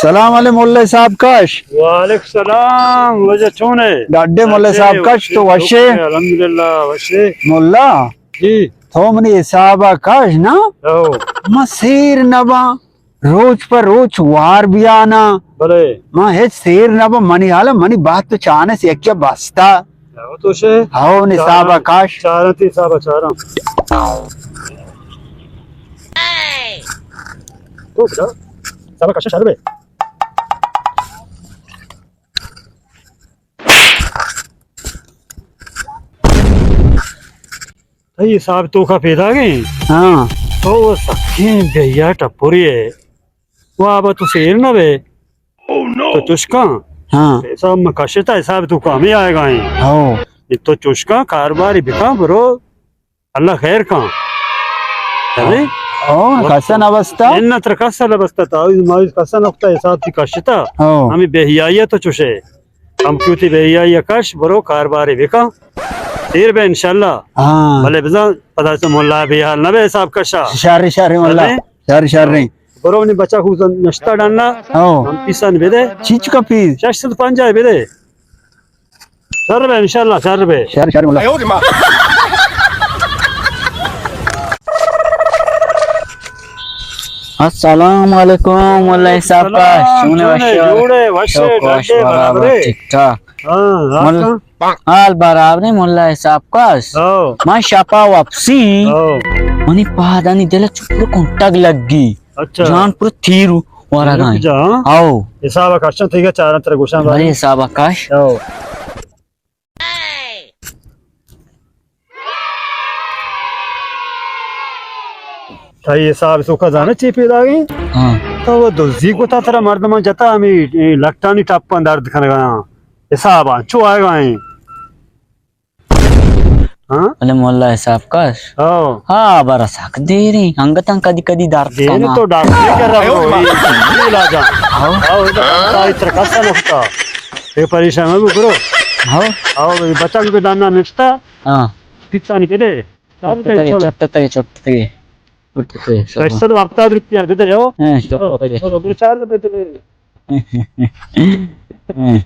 سلام علیکم ملا حساب کش۔ وعلیکم سلام، واجہ چون ئے؟ ڈاڈے ملا حساب کش، تو وش ئے؟ الحمدللہ، وش ئے۔ ملا، جی۔ تو منی حساب ءَ کش نا؟ او۔ من سیر نہ باں، روچ پہ روچ وار بیانا۔ بلے۔ من ہچ سیر نہ باں، منی حال، منی بات تو چانس یکیا بستا۔ او تو شے؟ ہو، نی حساب ءَ کش۔ چاراں تئی حساب ءَ چاراں۔ تو بچا، حساب ءَ کش شر بے۔ تئی حساب توکا پیداگ ایں۔ ہاں۔ تو سکیں بے حیا ٹپری ئے۔ وابا تو سیر نہ بے۔ تو چشکاں۔ ہاں۔ حساب ما کشتا، حساب توکا ہمے آئیگا ایں۔ ہاں۔ اے تو چشکاں، کاروباری بکاں، برو۔ اللہ خیر کاں۔ سمجھے؟ ہاں، کسا نہ بستا۔ انا تر کسا نہ بستا، تا ماویز کسا نہ کتا، حساب تئی کشتا۔ ہاں۔ ہمے بے حیائی تو چشے۔ ہم کیوتی بے حیائی کش، برو کاروباری بکن۔ سیر بے انشاءاللہ۔ ہاں۔ بلے بزاں پدا چہ ملا بے حال نہ بے حساب کشا۔ شر، شر ملا۔ بلے؟ شر، شر۔ برو منی بچا کو نشتا ڈننا۔ ہاں۔ ہم پیسان بدے۔ چیچ کا پیس؟ شش سد پنجاہ بدے۔ شر بے انشاءاللہ، شر بے۔ شر، شر ملا۔ السلام علیکم ملا حساب کش۔ سلام، چون ئے؟ چون ئے؟ وش ئے؟ جوڑ ئے؟ وش ئے؟ شوق وش، ڈڈ ئے؟ برابر برابر ئے؟ ٹھیک ٹھاک۔ ہاں، مل-، حال برابر ئے ملا حساب کش۔ ہاں۔ من شپا وپسی، ہاں۔ منی پادانی دل چپ کنٹگ لگی۔ اچھا۔ جان پر تیر ورگ ءَ ایں۔ جان؟ آؤ۔ حساب ءَ کش، تئی چاراں ترا گوشاں بارے۔ بلے حساب ءَ کش۔ آؤ۔ تئی حساب توکا زانے چی پیداگ ایں؟ ہاں۔ تو وہ دزی کتا، ترا مردماں جتا، ہمے لٹانی ٹپاں درد کنگا۔ حساب ءَ چو آئیگا ایں۔ ہاں؟ بلے ملا حساب کش۔ ہاں۔ ہاں، برا سک دیریں۔ انگتاں کدی کدی درد دیر کنا۔ تو ڈاکٹر کرا برو، اے علاج۔ ہاں۔ ہاں، اے تو ترا کسا نکتا۔ اے پریشان مہ بو کرو۔ ہاں۔ ہاں، بچا کو دانا نشتا۔ ہاں۔ پیتا نہیں دے۔ چٹ تگے، چٹ تگے، چٹ تگے۔ چٹ تگے، چٹ تگے۔ شش سد ہفتاد روپیہ دے دے ہو۔ ہاں، چٹ تگے۔ چلو، برو چار روپے دے۔ ہاں۔